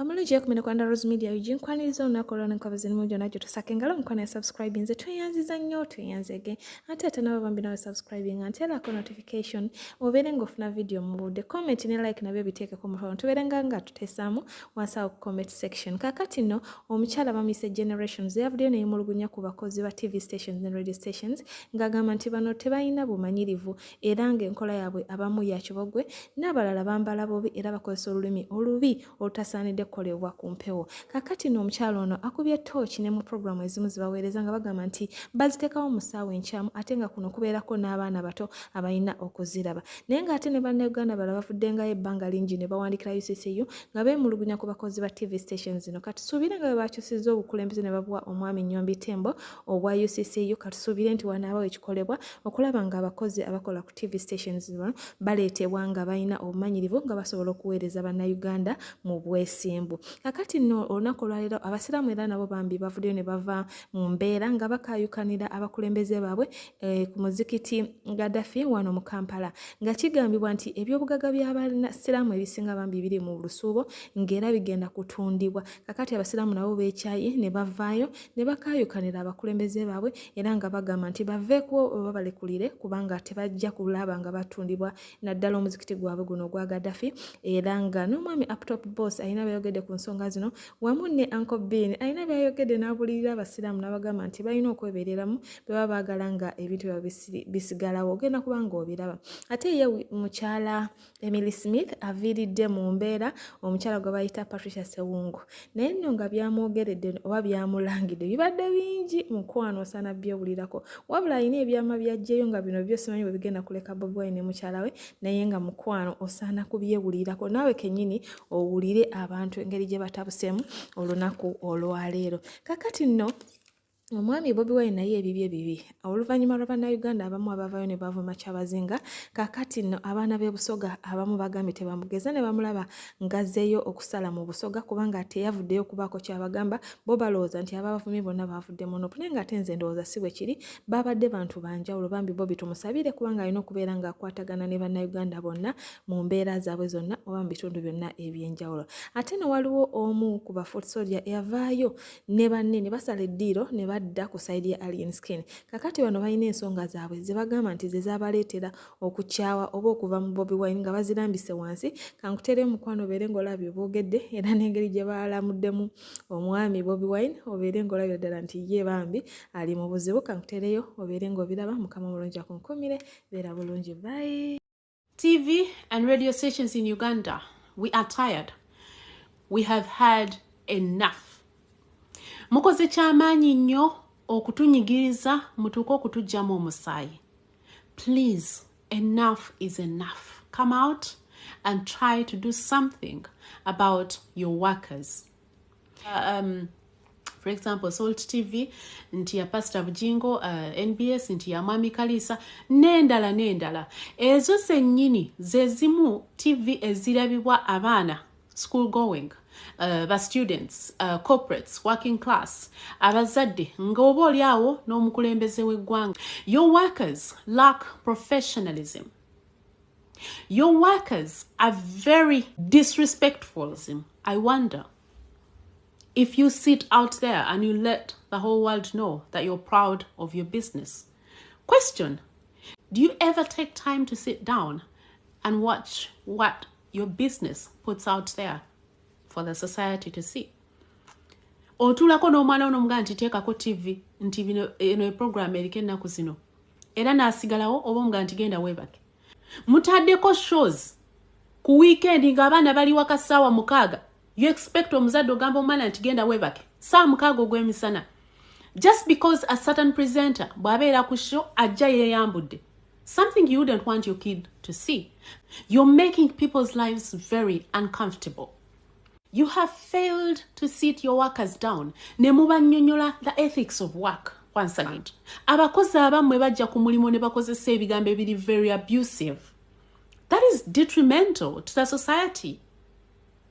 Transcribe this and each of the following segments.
Omulungi yakumene kwa Rose Media UG, nkwaniriza olunaku olwa nenkwabaza emimu gyonna gye tusaka engalo mukwano ya subscribe. Nze tweyanziza nnyo, tweyanzege ate ate nabo bambi nawe subscribing ate erako notification obeere ng'ofuna video mu budde. Comment ne like nabyo biteekeko mutono, tubeere nga tutesaamu wansi awo ku comment section. Kaakati nno omukyala bamuyise Generations yavuddeyo neyemulugunya ku bakozi ba TV stations ne radio stations, ng'agamba nti bano tebalina bumanyirivu era ng'enkola yaabwe abamu ya kibogwe, n'abalala bambala bubi era bakozesa olulimi olubi olutasaanidde kukolebwa ku mpewo. Kakati no omukyala ono akubye tooki ne mu puroguramu ezimu zibaweereza nga bagamba nti baziteekawo mu ssaawa enkyamu, ate nga kuno kubeerako n'abaana bato abalina okuziraba. Naye ng'ate ne Bannayuganda bala bavuddengayo ebbanga lingi ne bawandikira UCCU nga beemulugunya ku bakozi ba TV stations zino. Katusuubire nga bwe bakyusizza obukulembeze ne babuwa omwami Nyombi Tembo obwa UCCU, katusuubire nti wanaabawo ekikolebwa okulaba nga abakozi abakola ku TV stations bano baleetebwa nga balina obumanyirivu, nga basobola okuweereza Bannayuganda mu bwesimbu. Kakati nno olunaku olwaleero Abasiraamu era nabo bambi bavuddeyo ne bava mu mbeera nga bakaayukanira abakulembeze baabwe ku muzikiti Gaddafi wano mu Kampala, nga kigambibwa nti ebyobugagga by'Abasiraamu ebisinga bambi biri mu lusuubo ng'era bigenda kutundibwa. Kakati Abasiraamu nabo beekyaye ne bavaayo ne bakaayukanira abakulembeze baabwe, era nga bagamba nti baveeko oba balekulire, kubanga tebajja kulaba nga batundibwa, naddala omuzikiti gwabwe guno ogwa Gaddafi. Era nga n'omwami Uptop Boss alina byayogedde ku nsonga zino, wamu ne Uncle Bean alina byayogedde n'abulirira Abasiraamu n'abagamba nti balina okwebeereramu bwe baba baagala nga ebintu byabwe bisigalawo. Ogenda kuba nga obiraba. Ate ye mukyala Emily Smith aviiridde mu mbeera omukyala gwe bayita Patricia Sewungu, naye nno nga byamwogeredde oba byamulangidde bibadde bingi. Mukwano, osaana byewulirako. Wabula alina ebyama byajjeyo nga bino byo simanyi bwe bigenda kuleka Bobi Wine ne mukyala we, naye nga mukwano osaana kubyewulirako naawe kennyini owulire abantu engeri gye batabuseemu olunaku olwaleero. Kakati nno omwami Bobi Wine naye ebibye bibi oluvannyuma lwa Bannayuganda abamu abavayo ne bavuma Kyabazinga. Kaakati nno abaana b'e Busoga abamu bagambye tebamugeza ne bamulaba ng'azzeeyo okusala mu Busoga, kubanga teyavuddeyo okubaako kyabagamba. Bo balowooza nti ababavumye bonna bavudde mu NUP, naye ng'ate nze ndowooza si bwe kiri, babadde bantu banjawulo. Bambi Bobi tumusabire, kubanga alina okubeera ng'akwatagana ne Bannayuganda bonna mu mbeera zaabwe zonna oba mu bitundu byonna ebyenjawulo. Ate no waliwo omu ku ba foot soldier eyavaayo ne banne ne basala eddiiro ne badda ku side ya Alien Skin. Kakati bano balina ensonga zaabwe ze bagamba nti ze zaabaleetera okukyawa oba okuva mu Bobi Wine, nga bazirambise wansi. Kankuteereyo mukwano obeere ng'olabye boogedde era n'engeri gye balamuddemu omwami Bobi Wine, obeere ng'olabira ddala nti ye bambi ali mu buzibu. Kankuteereyo obeere ng'obiraba. Mukama mulungi akunkumire, beera bulungi, bye. TV and radio stations in Uganda, we are tired. We have had enough. Mukoze kyamaanyi nnyo okutunyigiriza mutuuke okutuggyamu omusaayi. Please, enough is enough. Come out and try to do something about your workers. For example, Salt TV nti ya Pastor Bujingo, NBS nti ya Mwami Kalisa, n'endala n'endala. Ezo zennyini ze zimu TV ezirabibwa abaana school going, ba students, corporates, working class, abazadde, ng'oba oli awo n'omukulembeze w'eggwanga. Your workers lack professionalism. Your workers are very disrespectful. I wonder if you sit out there and you let the whole world know that you're proud of your business. Question: Do you ever take time to sit down and watch what your business puts out there for the society to see? Otuulako n'omwana wo n'omugamba nti teekako TV, nti bino eno eprogram eriko ennaku zino, era n'asigalawo, oba omugamba nti genda weebake? Mutaddeko shows ku weekend ng'abaana bali waka ssaawa 6. You expect omuzadde ogamba omwana nti genda weebake ssaawa 6 ogw'emisana, just because a certain presenter bw'abeera ku show ajja yeeyambudde, something you wouldn't want your kid to see? You're making people's lives very uncomfortable. You have failed to sit your workers down ne mubannyonnyola the ethics of work. Once again, abakozi abammwe bajja ku mulimu ne bakozesa ebigambo ebiri very abusive. That is detrimental to the society.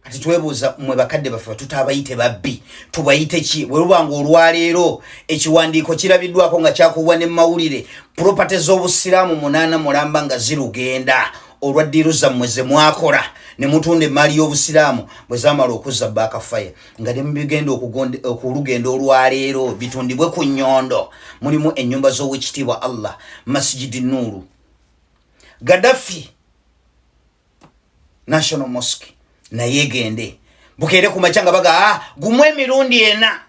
Kati twebuuza, mmwe bakadde baffe, tutaabayite babbi, tubayite ki? Bwe luba nga olwaleero ekiwandiiko kirabiddwako nga kyakubwa ne mawulire, property z'Obusiraamu munaana mulamba nga zirugenda. olwa ddiiru zammwe ze mwakola ne mutunda emmaali y'obusiraamu bwe zaamala okuzza baakafaya nga ne mubigenda okulugendo olwaleero bitundibwe ku nnyondo mulimu ennyumba z'owekitiibwa Allah Masjidi Nuuru Gaddafi National Mosque naye egende bukeere ku makya nga baga ah, gumu emirundi ena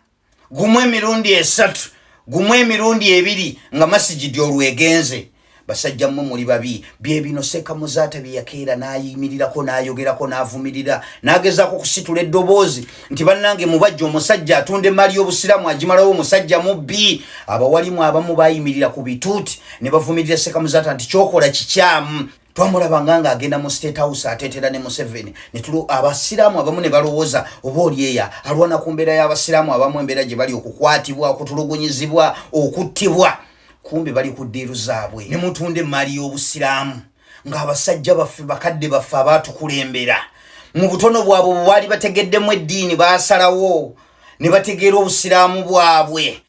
gumu emirundi esatu gumu emirundi ebiri nga masigidi olwegenze basajja mmwe muli babi byebino seeka muzaata bye yakeera n'ayimirirako n'ayogerako n'avumirira n'agezaako okusitula eddoboozi nti bannange mubajja omusajja atunda emmaali y'obusiraamu agimalawo omusajja mubbi abawalimu abamu bayimirira ku bituuti ne bavumirira seeka muzaata nti kyokola kikyamu twamulabanga nga agenda mu state house atetera ne museveni netulo abasiraamu abamu ne balowooza oba olyeya alwana ku mbeera y'abasiraamu abamu embeera gye bali okukwatibwa okutulugunyizibwa okuttibwa kumbe bali ku ddiiru zaabwe ne mutunda emmaali y'obusiraamu ng'abasajja baffe bakadde baffe abaatukulembera mu butono bwabwe bwe baali bategeddemu eddiini baasalawo ne bategeera obusiraamu bwabwe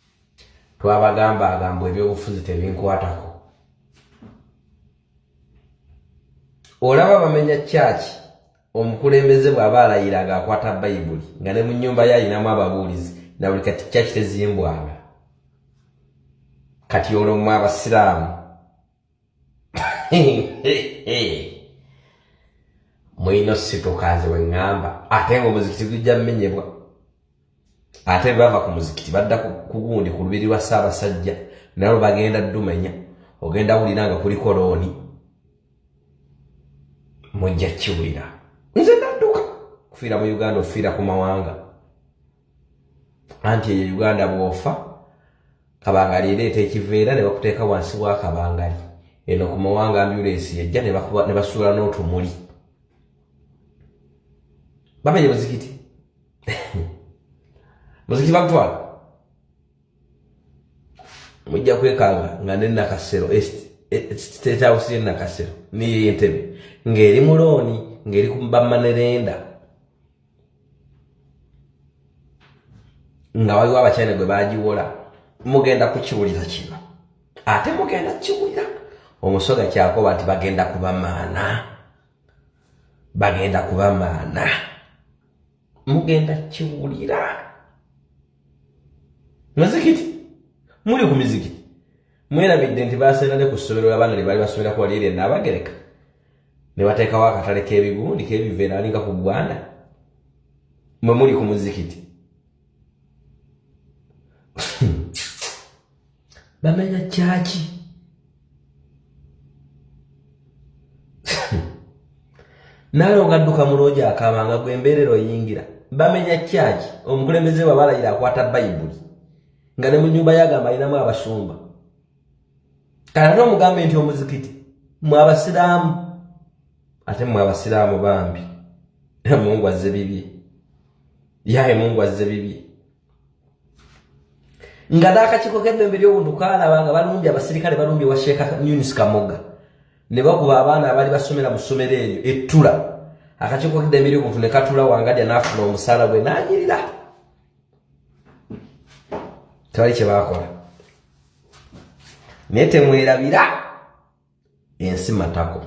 twabagamba agamba ebyobufuzi tebinkwatako olaba bamenya kyaki omukulembeze bw'aba alayira ng'akwata bayibuli nga ne mu nnyumba ye alinamu ababuulizi na buli kati kyaki tezimbwanga kati olwo mwe abasiraamu mulina osituka nze weŋŋamba ate nga omuzikiti gujja mumenyebwa ate bava ku muzikiti badda ku gundi ku lubiri lwa ssaabasajja nalwo bagenda ddumenya ogenda wulira nga kuliko looni mujja kiwulira nze nadduka kufiira mu uganda ofiira ku mawanga anti eyo uganda bwofa kabangali ereeta ekiveera ne bakuteeka wansi wa kabangali eno ku mawanga ambulensi yejja ne basuula n'otumuli bamenye muzikiti muzikiti bagutwala mujja kwekanga nga ne nakasero state house ye nakasero niyo entebe ng'eri mu looni ng'eri ku bamanerenda nga waliwo abachina gwe bagiwola mugenda kukiwulira kino ate mugenda kukiwulira omusoga kyakoba nti bagenda kubamaana bagenda kubamaana mugenda kiwulira muzikiti muli ku mizikiti mwerabidde nti baseera ne ku ssomero abaana lye baali basomerako wali erya naabagereka ne bateekawo akatale k'ebigundi k'ebiveera alinga ku ggwanda mwe muli ku muzikiti bamenya kyaki nalonga adduka muloogi akaaba nga gwe embeerera oyingira bamenya kyaki omukulembeze bwe balayira akwata bayibuli nga ne mu nyumba yagamba alinamu abasumba kale ate omugambe nti omuzikiti mwe abasiraamu ate mwe abasiraamu bambi mungu azze bibye yaye mungu azze bibye nga n'akakiiko k'eddembe ly'obuntu kaalaba nga balumbye abasirikale balumbye wa sheeka yunis kamoga ne bakuba abaana abaali basomera mu ssomero eryo ettula akakiiko k'eddembe ly'obuntu ne katula wangadya n'afuna omusaala gwe n'anyirira tewali kye baakola naye temwerabira ensi matako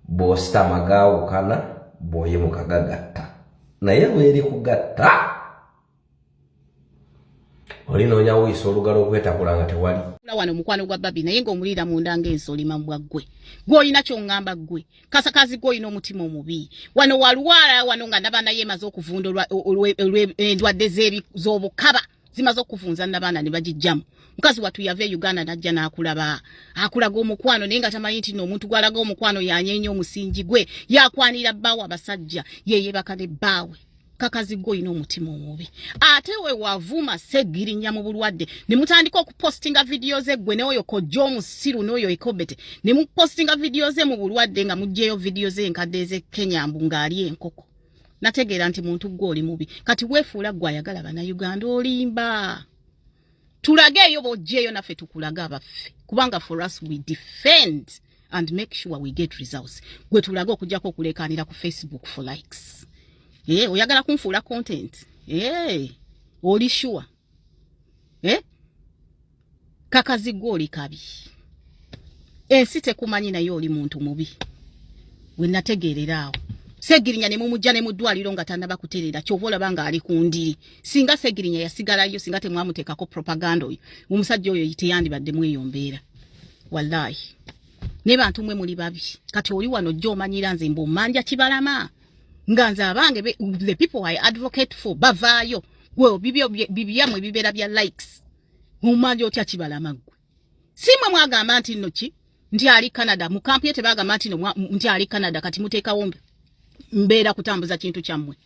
bw'ositama gaawukana bw'oyimuka gagatta naye lweri kugatta oli noonya wuyisa olugalo okwetakula nga tewali wano omukwano gwa babi naye ng'omuliira munda ng'ensolima mbwa ggwe gw'olina ky'oŋŋamba ggwe kasakazi gwe olina omutima omubi wano walwala wano nga nabaana ye emaze okuvunda olw'endwadde z'obukaba zimaze okuvunza nabaana ne bagijjamu mukazi wattu yava e uganda najja n'akulaba akulaga omukwano naye nga tamanyi nti no omuntu gwalaga omukwano yanyeenya omusingi gwe yakwanira bbaawe abasajja yeyebaka ne bbaawe kakazi gwe olina omutima omubi ate we wavuma segirinya mu bulwadde ne mutandika okupostinga vidiyo ze gwe n'oyo kojja omusiru n'oyo ekobete ne mupostinga vidiyo ze mu bulwadde nga muggyeyo vidiyo ze enkadde ez'e kenya mbu ng'ali enkoko nategeera nti muntu gwe oli mubi kati weefuula gwe ayagala bannayuganda olimba tulage eyo bw'oggyeyo naffe tukulage abaffe kubanga for us we defend and make sure we get results gwe tulage okujjako okuleekaanira ku facebook for likes eh oyagala kunfuula content eh oli sure eh kakazi gwe oli kabi ensi tekumanyi naye oli muntu mubi We nategeerera awo Segirinya ne mumujja ne mu ddwaliro nga tannaba kutereera, kyova olaba ng'ali ku ndiri. Singa Segirinya yasigalayo, singa temwamuteekako propaganda oyo, omusajja oyo teyandibadde mu eyo mbeera, wallahi. Ne bantu mwe muli babi. Kati oli wano jjo omanyira nze mbu mmanja Kibalama, nga nze abange the people I advocate for bavaayo. Gwe bibyo bibyammwe bibeera bya likes. Omanja otya Kibalama ggwe? Si mwe mwagamba nti nno ki nti ali Canada mu kampu ye? Tebagamba nti no nti ali Canada? Kati muteekawo mbeera kutambuza kintu kyammwe,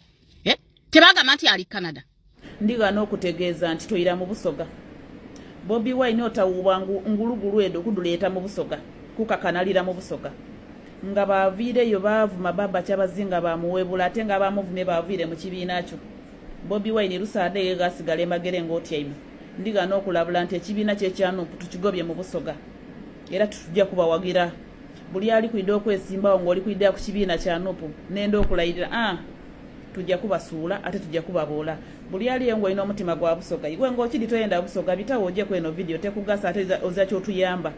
eh? Tebagamba nti ali Canada? Ndigana okutegeeza nti toyira mu Busoga. Bobi Wine otawuubwa ngulugulu edo kuduleeta mu Busoga, kukakanalira mu Busoga nga baviireyo baavuma baba Kyabazinga, bamuweebula, ate nga bamuvumye baviire mu kibiina kyo. Bobi Wine lusaade ye gasigala emagere ng'otyaime. Ndigana okulabula nti ekibiina kyekya NUP tukigobye mu Busoga, era tutujja kubawagira. Buli ali kwidde okwesimbawo ng'oli kwidda ku kibiina kya NUP, nenda okulayirira tujja kubasuula ate tujja kubaboola. Buli aliyo ng'olina omutima gwa Busoga, igwe ng'okiri toyenda Busoga, bitawo ojje kweno vidiyo tekugasa ate oza kyotuyamba.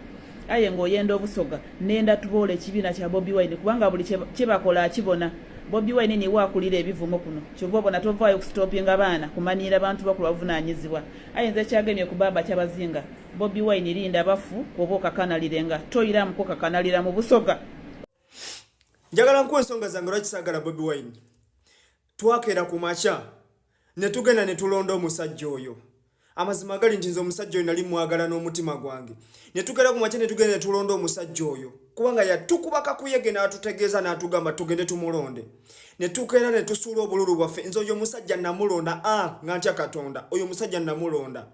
Aye ng'oyenda Obusoga, nenda tuboola ekibiina kya Bobi Wine, kubanga buli kye bakola akibona. Bobi Wine niwe akulira ebivumo kuno, kyova obona tovaayo kusitopinga baana kumanyira bantu bakulu bavunaanyizibwa. Aye nze kyagemye ku baaba Kyabazinga, Bobi Wine linda bafu oba okakanalire nga toyiramu kukakanalira mu Busoga. Njagala nkuwa ensonga zange lwaki saagala Bobi Wine. Twakeera ku makya ne tugenda ne tulonda omusajja oyo. Amazima gali nti nze omusajja oyo nali mwagala n'omutima gwange. Ne tukeera ku makya ne tugenda ne tulonda omusajja oyo, kubanga yatukuba kakuyege n'atutegeeza n'atugamba tugende tumulonde. Ne tukeera ne tusuula obululu bwaffe. Nze oyo omusajja namulonda nga ntya Katonda. Oyo omusajja namulonda.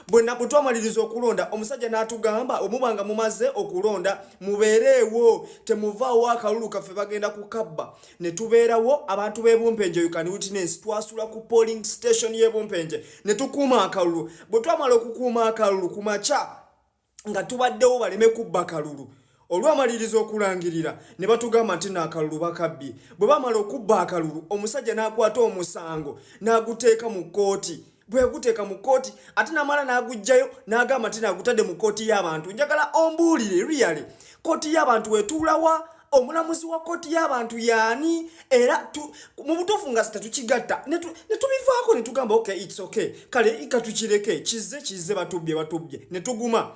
Bwe twamaliriza okulonda, omusajja n'atugamba, omuba nga mumaze okulonda mubeereewo, temuvaawo, akalulu kaffe bagenda kukabba. Ne tubeerawo. Abantu b'e Bumpenje, you can witness, twasula ku polling station y'e Bumpenje ne tukuuma akalulu. Bwe twamala okukuuma akalulu ku makya nga tubaddewo baleme kubba kalulu, olwamaliriza okulangirira ne batugamba nti naakalulu bakabbye. Bwe bamala okubba akalulu, omusajja n'akwata omusango n'aguteeka mu kkooti. Bwe yaguteeka mu kkooti, ate n'amala n'aguggyayo n'agamba nti naagutadde mu kkooti y'abantu. Njagala ombuulire, really, kkooti y'abantu wetuulawa? Omulamuzi wa kkooti y'abantu yaani? Era mu butuufu nga tetukigatta ne tubivaako ne tugamba, "Okay, it's okay, kale katukireke, kizze kizze, batubbye batubbye," ne tuguma.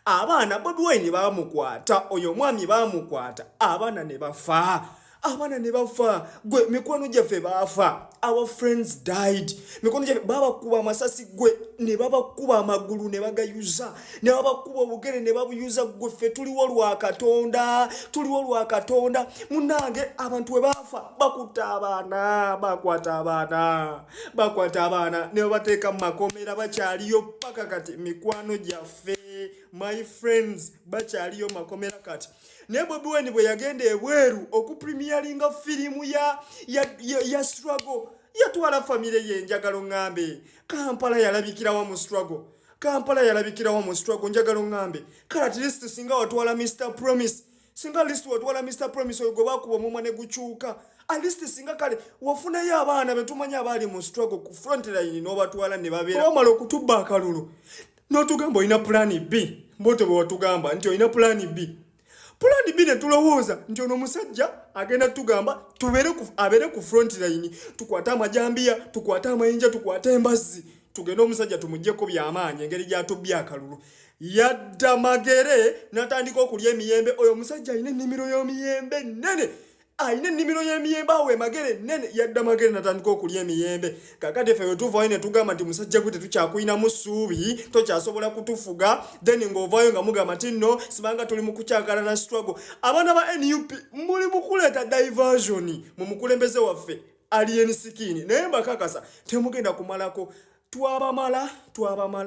Abaana Bobi Wine bamukwata, oyo omwami bamukwata, abaana ne bafa, abaana ne bafa. Gwe mikwano gyaffe baafa, our friends died. Mikwano gyaffe babakuba amasasi, gwe ne babakuba amagulu ne bagayuza, ne babakuba obugere ne babuyuza. Gwe ffe tuliwo lwa Katonda, tuliwo lwa Katonda. Munange, abantu we baafa, bakutta abaana, bakwata abaana, bakwata abaana ne babateeka mu makomera, bakyaliyo paka kati. Mikwano gyaffe, my friends, bakyaliyo makomera kati. Naye Bobi Wine bwe yagenda ebweru okupremieringa firimu ya struggle, yatwala famire ye. Njagala oŋŋambe, Kampala yalabikirawa mu struggle? Kampala yalabikirawa mu struggle? Njagala oŋŋambe. Kale at least singa watwala Mr Promise, singa at least watwala Mr Promise oyo gwe bakuba omumwa ne gukyuka, at least singa kale wafunayo abaana betumanyi abaali mu struggle ku front line n'obatwala ne babeera. Wamala okutubba akalulu n'otugamba olina plan B. Mboto bwe watugamba nti olina plan B, plan B, ne tulowooza nti ono omusajja agenda tugamba tubeere abeere ku front line, tukwate amajambiya, tukwate amayinja, tukwate embazzi, tugende omusajja tumugyeko byamaanyi engeri gyatubbye akalulu. Yadda Magere n'atandika okulya emiyembe. Oyo omusajja alina ennimiro y'emiyembe nene, alina ennimiro y'emiyembe awo emagere nene. Yadda Magere natandika okulya emiyembe. Kakati ffe wetuvayo ne tugamba nti musajja gwe tetukyakuyinamu ssuubi, tokyasobola kutufuga. Then ng'ovaayo nga mugamba nti nno simanga tuli mu kukyakala na struggle. Abaana ba NUP muli mu kuleeta diversion mu mukulembeze waffe Alien Skin, naye mbakakasa temugenda kumalako. Twabamala, twabamala.